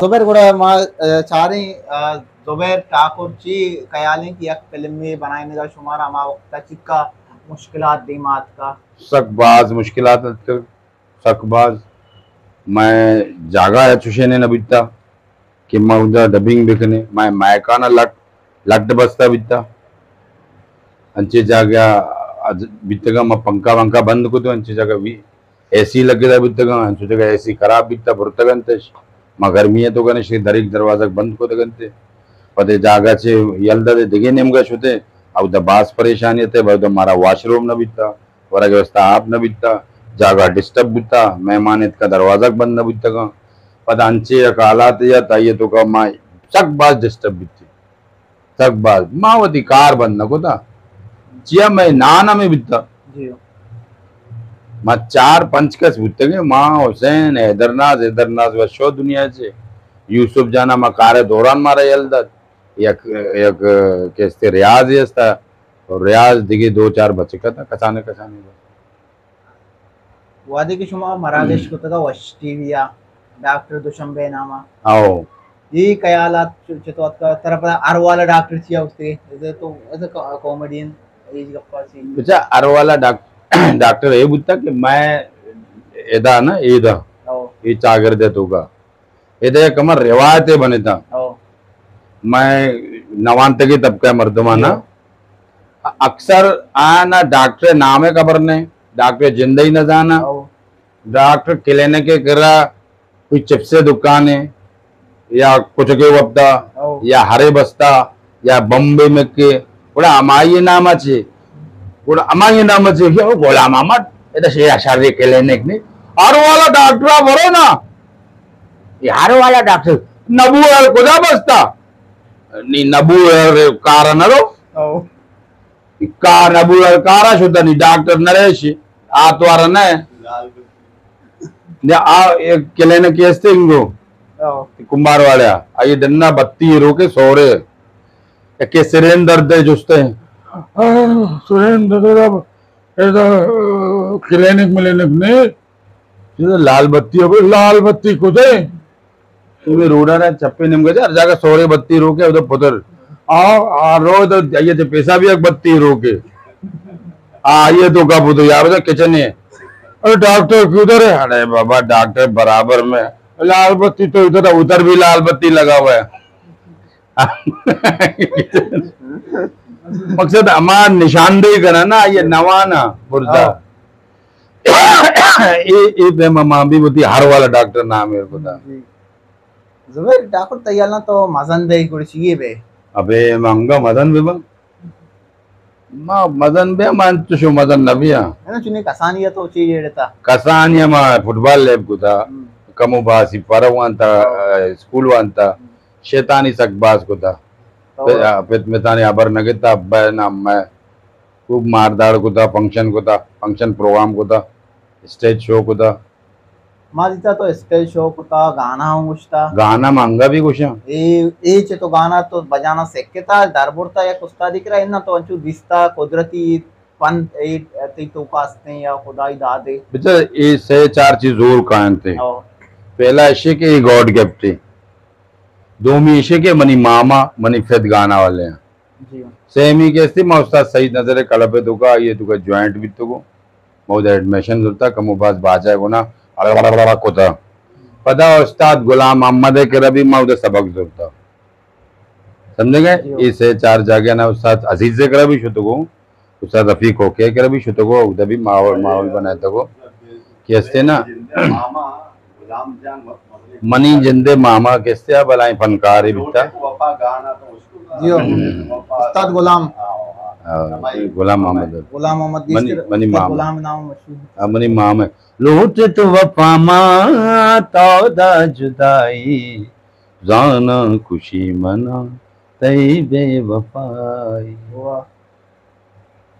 زبیر، گڑا ما، آ، چاریں، آ، زبیر ٹاکر چی خیال ایں کہ یک فلمے بنائینگ ءَ شمارا ہما وقت ءَ چکا مشکلات دیما اتکا؟ سک باز مشکلات اتکگ، سک باز۔ مئے جاگہ ءَ چوشیں نہ بیتا کہ ما اودا ڈبنگ بکنیں، مئے مائکانا لٹ، لٹ بستا بیتا۔ انچیں جاگہ ءَ بیتگاں، ما پنکھا ونکھا بند کتو، انچیں جاگہ وی اے سی لگتا بیتگاں، انچو جگہ اے سی خراب بیتا، برتگ انتش۔ ما گرمی ءَ تو کنش دریک دروازگ بند کتگ انت۔ پدے جاگہ چہ یل دادے دگہ نیمگا شتے، اودا باز پریشانی تے، اودا مارا واش روم نہ بیتا، ورگ واسطہ آپ نہ بیتا، جاگہ ڈسٹرب بیتا، مہمان اتکا دروازگ بند نہ بیتگاں۔ پدا انچے یک حالات یا تائیے تو کا ما سک باز ڈسٹرب بیتی۔ سک باز۔ ما وتی کار بند نہ کتا۔ چیا مئے نان ہمے بیتا۔ جی۔ ما چار پنچ کس بوتگیں، ما، حسین، حیدر ناز، حیدر ناز وشو دنیا چے۔ یوسف جانا ما کار دوران مارا یل دات۔ یک، یک کستے ریاض ہی استا۔ اور ریاض دیگه دو چار بچکا تا، کسانے کسانے۔ وہدے کہ شما مراگش کتگا وش ٹی وی آ، ڈاکٹر دوشنبے ناما۔ او۔ اے خیالات چ-، چتو اتکا؟ ترا پدا ہر والا ڈاکٹر چیا گوشتے؟ ایسے تو، ایسے کا-، کامیڈین، اے گپا چی؟ بچا، ہر والا ڈاک-، ڈاکٹر اے بوتا کہ میں ادا نا، ایدا۔ او۔ اے چاگرد ہے تو کا۔ ادا یک ہمر روایتے بنتا۔ او۔ مئے نوانتگی طبقہ مردمانا۔ جی۔ اکثر آنا ڈاکٹر نام خبر نہیں، ڈاکٹر جندئی نہ زانا۔ او۔ ڈاکٹر کلینک کرا کوئی چپس دکان ہے، یا کچھ کے وپتا، او۔ یا ہرے بستا، یا بمبے مکے، گڑا ہمائی نام اچے، گڑا ہمائی نام اچے کہ او غلام احمد، ادا شے اشاری کلینک نے، ہر والا ڈاکٹر برو نا، یہ ہر والا ڈاکٹر، نبو ہر کجا بستا، نی نبو ہر کارا نرو، او۔ کار نبو ہر کارا شتا، نی ڈاکٹر نریش، آتوارا نہ۔ یا آ ایک کلینک استے انگو۔ او۔ کمبار والا، آئیے ڈنا بتی روکے سورے۔ کہ سرین درد ہے جستے۔ ہاں، سرین درد ہے، ادا، کلینک ملینک نے۔ یہ لال بتی ہے، لال بتی کدے؟ تمہیں روڈا نا چپے نیمگا جا، ہر جاگہ سورے بتی روکے، ادھر پتر۔ آ، آ، رو ادھر، یہ تے پیسہ بھی ایک بتی روکے۔ آ، یہ تو کا پتر، یار، ادھر کچن ہے۔ ارے ڈاکٹر کدھر ہے؟ ارے بابا، ڈاکٹر برابر میں۔ لال بتی تو ادھر، ادھر بھی لال بتی لگا ہوا ہے۔ مقصد ہما نشاندہی کنا نا، یہ نوانا برزا۔ ہاں۔ اے، اے پہ ما، ما بھی ہوتی ہر والا ڈاکٹر نام ہے خدا۔ جی۔ زبیر ڈاکٹر تیالنا تو مزن بے گڑ چیے بے؟ ابے منگا مزن بے با۔ ما مزن بے، ما انچو شو مزن نہ بیا۔ ہے نا، چونی کسانی ہے تو چی جیڑتا؟ کسانی ما فٹبال لیب کتا، ہم۔ کمو باسی پر وانتا، ہاں۔ اسکول وانتا۔ ہم۔ شیطانی سک باز کتا۔ تو پت، پت متانی خبر نہ گتا، ابا نا میں خوب مارداڑ کتا، فنکشن کتا، فنکشن پروگرام کتا، اسٹیج شو کتا۔ ما دیتا تو اسٹیج شو کتا، گانا ہوں گشتا۔ گانا منگا بھی گوشاں۔ اے، اے چہ تو گانا تو بجانا سکتا، در برتا یک استادی کرا، انہاں تو انچو دیستا قدرتی پن، اے، تئی توکا استیں یا خدائی دادے؟ بچار، اے سے چار چیز زور کائنتے۔ او۔ پہلا اشے کہ اے گاڈ گفٹ ہے۔ دومی اشے کہ منی ماما، منی فد گانا والے ہیں۔ جی۔ سیمی کہ استی ما استاد سعید نظر کلب توکا، آئیے توکا جوائنٹ بیتگو۔ ما اودا ایڈمیشن زرتا، کمو باز باجا گنا، اڑ اڑ اڑ اڑ کتا۔ پدا استاد غلام محمد کرا بھی ما اودا سبق زرتا۔ سمجھے گئے؟ جی۔ اے سے چار جاگہ نا استاد عزیز کرا بھی شتگو، استاد رفیق اوکے کرا بھی شتگو، اودا بھی ماحول، ماحول بنائیتگو۔ کہ استے نا؟ منی جندے ماما کستے آ بلائیں فنکارے بیتا۔ جیو۔ استاد غلام۔ ہاں، غلام محمد۔ غلام محمد منی، گیشتر منی استاد ماما۔ غلام نام مشہور۔ ہاں، منی ماما۔ لوٹ تو وفا ما تو دا جدائی، زاناں کشی منا تئی بے وفائی۔ واہ۔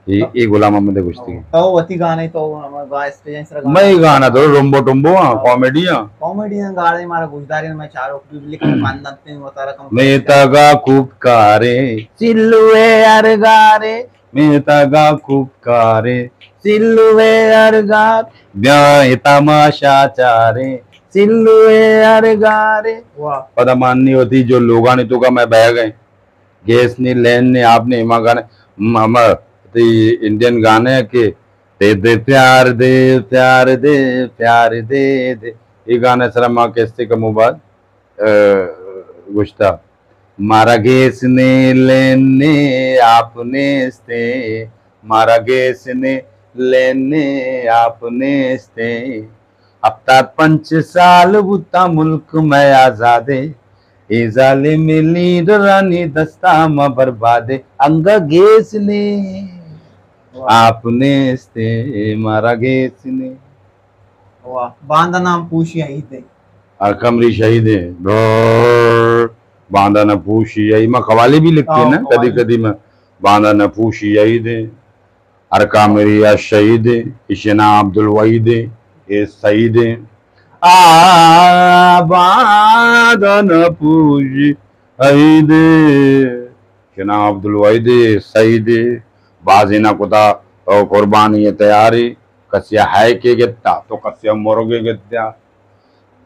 اے، اے غلام محمد گوشتی۔ تو وتی گانے تو ہما گا اسٹیج سر گانا۔ میں گانا تو رمبو ٹمبو ہاں، ہاں۔ کامیڈی ہاں۔ کامیڈی ہاں، گاڑے مارا گوشدارے میں چارو بھی لیکن پندن پہ وتارا کم۔ میں تاگا خوب کارے، سلوے ارگارے، میں تاگا خوب کارے، سلوے ارگار، بیا تماشا چارے، سلوے ہر گارے۔ واہ۔ پدا مانی ہوتی جو لوگانی تو کا میں بہ گئے۔ گیس نے، لین نے، آپ نے، ایما گانے، م-، ہم، تی انڈین گانے کہ دے دے پیار دے، پیار دے، پیار دے دے۔ یہ گانے سر ما کیسے کمو بعد، ا، گشتا۔ مارا گیس نے، لین نے، آپ نیستے۔ مارا گیس نے، لین نے، آپ نیستے۔ ہفتاد پنچ سال بوتا ملک میں آزادے، اے ظالم لیڈرانی دستا ما بربادے۔ انگا گیس نے، واہ۔ آپ نیستے، مارا گیس نے۔ واہ، باندا نام پوشی عید ہے۔ ہر کمری شہید ہے۔ برر، باندا نہ پوشی عید۔ ما قوالی بھی لکھتے ہیں نا، ہاں، کدی قوالی۔ کدی میں باندا نہ پوشی عید ہے۔ ہر کامری آ شہید ایں، ایشی نام عبدالوحید ایں، اے سعید ایں۔ آ باندا نہ پوشی عید ایں۔ ایشی نام عبدالوحید ایں، سعید ایں۔ بازینا کتا او قربانی تیاری۔ کسیا ہیکے گتا تو کسیا مرگے گتا۔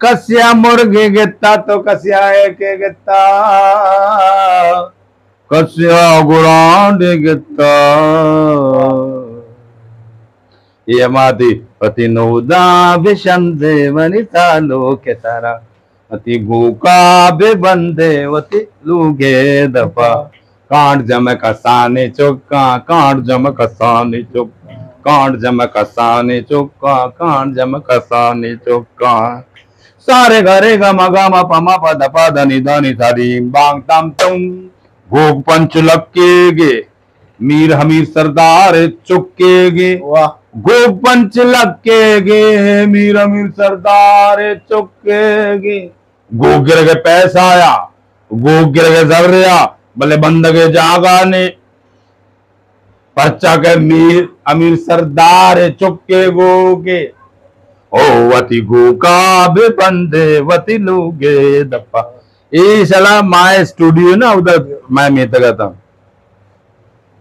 کسیا مرگے گتا تو کسیا ہیکے گتا۔ کسیا گڑانڈے گتا۔ اے ماتی وتی نوداں بشندے منی تالو کے سرا، وتی گوکا بہ بندے وتی لوگے دپا۔ کانٹ جمع کسانی چکاں، کانٹ جمع کسانی چکاں، کانٹ جمع کسانی چکاں، کانٹ جمع کسانی چکاں۔ سارے گھرے گا مگا ما پما پا دپا دنی دانی تھا دیم بانگ تم تم۔ گوک پنچ لکے گے، میر امیر سردار چکے گے۔ واہ۔ گوک پنچ لکے گے، میر امیر سردار چکے گے۔ گوک گرگے پیسہ آیا، گوک گرگے زر آیا، بلے بندگے جاگا نے۔ پرچا کہ میر امیر سردار چکے گوکے۔ او وتی گوکا بہ بندے وتی لوگے دپا۔ اے سلا مائے اسٹوڈیو نا، ادھر مائے میتگا تھا۔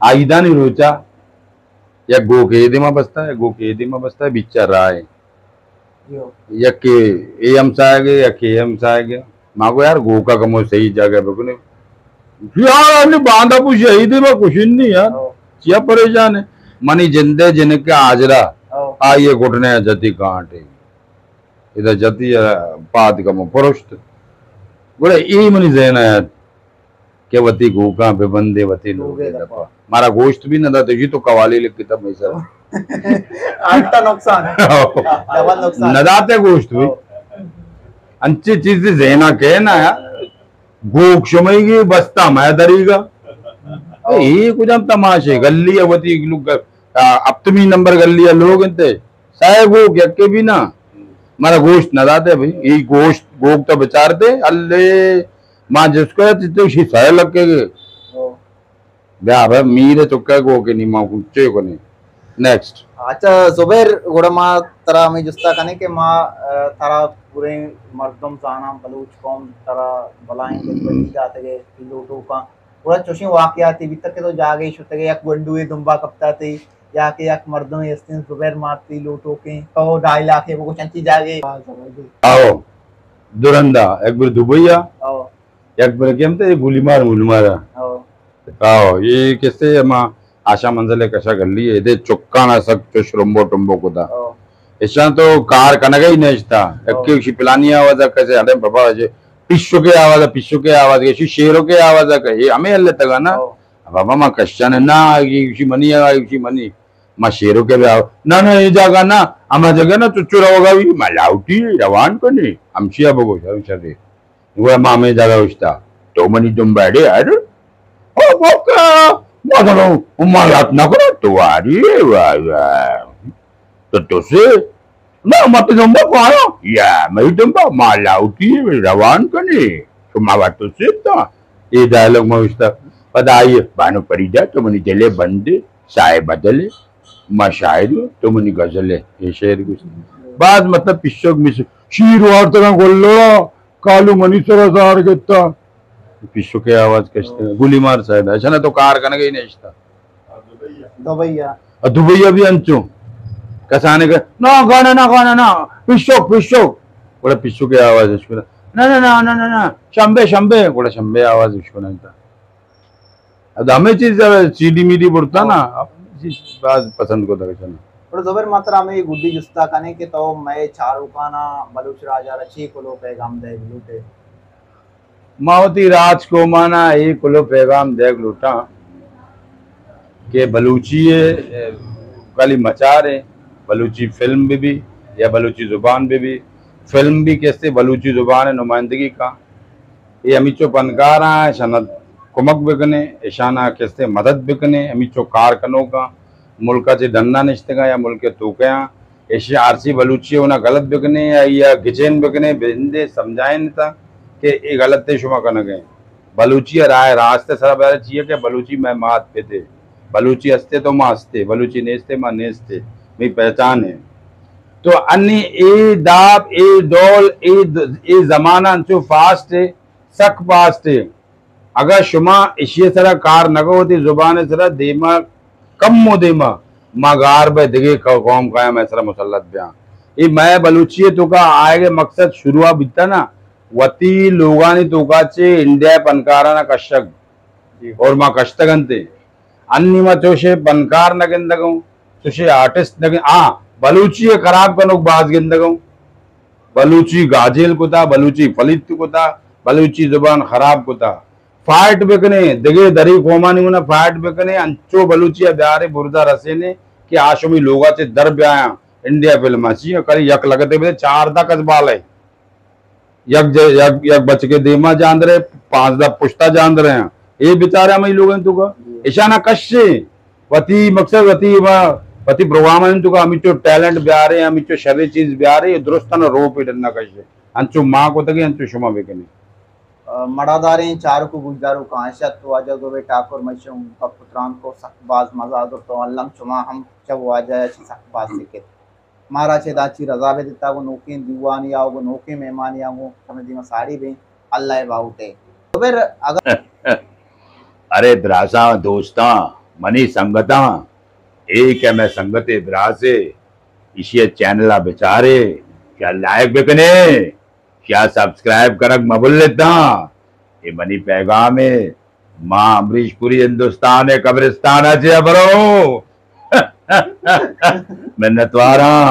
آئیدانی روچا یک گوک اے دیما بستا ہے، گوک اے دیما بستا ہے، بیچا راہ ہے۔ یو۔ یکے اے ہمسایگ ءَ، یکے اے ہمسایگ ءَ۔ ما گو یار گوکا کمو صحیح جاگہ بکنے۔ یار ہمیں باندا پوشی عید ما کشن نہیں یار۔ ہو۔ چیا پریشان ہے؟ منی جندے جنک حاجرہ۔ ہو۔ آئیے گھٹنے جتی کانٹے۔ ادا جتی پاد کمو پرشت۔ گڑا اے منی ذہن آیا۔ کہ وتی گوکاں بہ بندے وتی لوگے دپا۔ مارا گوشت بھی نہ داتے، جی تو قوالی لکھتا میں سر۔ انت نقصان۔ ڈبل نقصان۔ نہ داتے گوشت بھی۔ ہو۔ انچی چیز ذہنا کہنا ہے۔ گوک شمئی گی بستا میں دریگا۔ ہو۔ اے کجام تماشے، گلی ہے وتی لوگ، آ، ہپتمی نمبر گلی ہے لوگ انتے۔ سائے گوک یکے بھی نہ۔ مارا گوشت نہ داتے بھئی۔ اے گوشت، گوک تو بچارتے، اللہ ما جس کو تیتے شی سائے لگ کے گئے۔ ہو۔ بیا بھئی، میر چکا گوک نہیں، ما کچھ کو نہیں۔ نیکسٹ۔ اچھا زبیر، گڑا ما ترا ہمیں جستا کنے کہ ما، آ، ترا پورے مردم زاناں، بلوچ قوم ترا بلائیں دلبری داتگے، لوٹوکاں۔ گڑا چوشیں واقعاتے بیتگ کہ تو جاگے شتگے، یک گونڈوے دمبا کپتا تئی، یا کہ یک مردمے استیں زبیر مارتی لوٹوکیں، تو ڈائلاگے بگوش انچی جاگے۔ آؤ، درندا، یک بر دبئی آ، آؤ۔ یک بر کے ہم تے گولی مار، گولی مارا۔ آؤ۔ آؤ، یہ کسے ہما آشا منزل کشا گلی ہے، دے چکانا سک چش رمبو ٹمبو کتا۔ آؤ۔ اشان تو کار کنگا ہی نشتا۔ ہاں۔ یکے شی پلانی آواز کسے، اڑے بابا جے پیشو کے آواز، پیشو کے آواز، شی شیرو کے آواز کہ، اے ہمیں اللہ تگا نا۔ ہاں۔ بابا ما کشان نا، یہ شی منی آ، یہ شی منی۔ ما شیرو کے بھی آواز۔ نا، نا، یہ جگہ نا، ہما جگہ نا، تو چورا ہوگا بھی، ما لاؤٹی، روان کو نہیں۔ ہم شیا بگو، شرم شرے۔ گڑا ما ہمے جاگہ اوشتا۔ تو منی دمبا اڑے آر۔ او بوکا، ما تو، ما یاد نہ کرا، تو آری، واہ، واہ۔ تو تو سے، ما، ما تو دمبا کو آیا۔ یا، منی دمبا، ما لاؤٹی روان کنی۔ تو ما وقت تو سے تا۔ اے ڈائلاگ ما اوشتا۔ پدا آئیے، بانو پریدا، تو منی دلے بندے، سائے بدلے۔ ما شاعر ہوں، تو منی غزل ہے۔ یہ شعر گوشت۔ بعد مطلب پشک مشک، شیر وارتگاں گلڑا، کالو منی سرا زار گتا۔ پشک آواز کشتے۔ گلی مار صاحب، ایسا نہ تو کار کنگے ہی نہیں اشتا۔ دبئی آ۔ اور دبئی بھی انچو۔ کسانے کا، نا گانا، نا گانا، نا۔ پشک، پشک۔ گڑا پیشو کے آواز اش کنا، نہ نہ نہ نہ نہ نہ، شمبے شمبے، گڑا شمبے آواز اش کنا انت۔ اد ہمے چیز سی ڈی میڈی برتا نا، ہمے چیز باز پسند کو تک چنا۔ گڑا زبیر، ما ترا ہمے گڈی جستا کنیں کہ تو مئے چاروکانا بلوچ راجا را چی کلو پیغام دے بلوٹے؟ ما وتی راج قومانا اے کلو پیغام دیگ لوٹاں کہ بلوچی ء کلی مچار ء، بلوچی فلم بہ بی یا بلوچی زبان بہ بی، فلم بی کستے بلوچی زبان ء نمائندگی کاں۔ اے ہمیچو پنکاراں، اشانا کمک بکنے، اشانا کستے مدد بکنے، ہمیچو کار کنوکاں، ملک ء چہ ڈنا نشتگاں یا ملک ء توکیاں، ایشی آرسی بلوچی ء اونا غلط بکنے، آئی ء گچین بکنے، بندے سمجھائین تا کہ اے غلط ہے شما کنگ ہیں۔ بلوچی ء راہ راست ء سرا بیارے چیئے کہ بلوچی مئے مات پت ہے۔ بلوچی ہستے تو ما ہستے، بلوچی نیستے ما نیستے، مئی پہچان ہے۔ تو انی اے داب، اے ڈول، اے د-، اے زمانہ انچو فاسٹ ہے، سک فاسٹ ہے۔ اگاں شما اشی سرا کار نہ کو، وتی زبان سرا دیما، کم و دیما، ما گار بہ دگہ قو-، قوم قائم ء سرا مسلط بیاں۔ اے مئے بلوچی ء توکا آئیگ ء مقصد شروع بیتا نا، وتی لوگانی توکا چہ انڈیا ء پنکارانا کشگ، اور ما کشتگ انت۔ انی ما چوشے پنکار نہ گندگوں، چوشے آرٹسٹ نہ گن-، آ، بلوچی ء خراب کنوک باز گندگوں۔ بلوچی گاجیل کتا، بلوچی پلیت کتا، بلوچی زبان خراب کتا۔ فائٹ بکنے، دگہ دری قومانی منا فائٹ بکنے، انچو بلوچی ء بیارے برزا رسینے کہ آ شمی لوگا چہ در بیایاں۔ انڈیا فلم ء چی کری، یک لگتے بلے چاردہ کس بالے۔ یک ج-، یک، یک بچکے دیما جاندرے، پانزدہ پشتا جاندرے ہیں۔ اے بیچارے ہمیں لوگ ہیں تو کا۔ اشانا کشے۔ وتی مقصد وتی ما، وتی پروگرام ہیں تو کا، ہمیچو ٹیلنٹ بیارے، ہمیچو شرے چیز بیارے، درستانا روپ ڈنا کشے۔ انچو ما کو تگے، انچو شما بکنے۔ ء مڑاداریں چاروک و گوشداروکاں، اشت واجہ زبیر ٹاکر مئے شوم گپ و تران کو، سک باز مزہ آدرتو الم، شما ہم چہ واجہ ء چہ سک باز سکت۔ مارا چہ داچی رضا بہ دتا گوں نوکیں دیوانی آ گوں نوکیں مہمانی آ گوں شمے دیما ساڑی بیں۔ اللہ ء باہوٹ ء۔ زبیر اگر ارے دراساں دوستاں، منی سنگتاں، اے کہ مئے سنگتے دراسے، ایشی ء چینل ء بچارے، کیا لائک بکنے؟ کیا سبسکرائب کنگ مہ بھلتاں؟ اے منی پیغام ہے۔ ما امریش پوری ہندوستان ء قبرستان ء چہ برو۔ منتواراں۔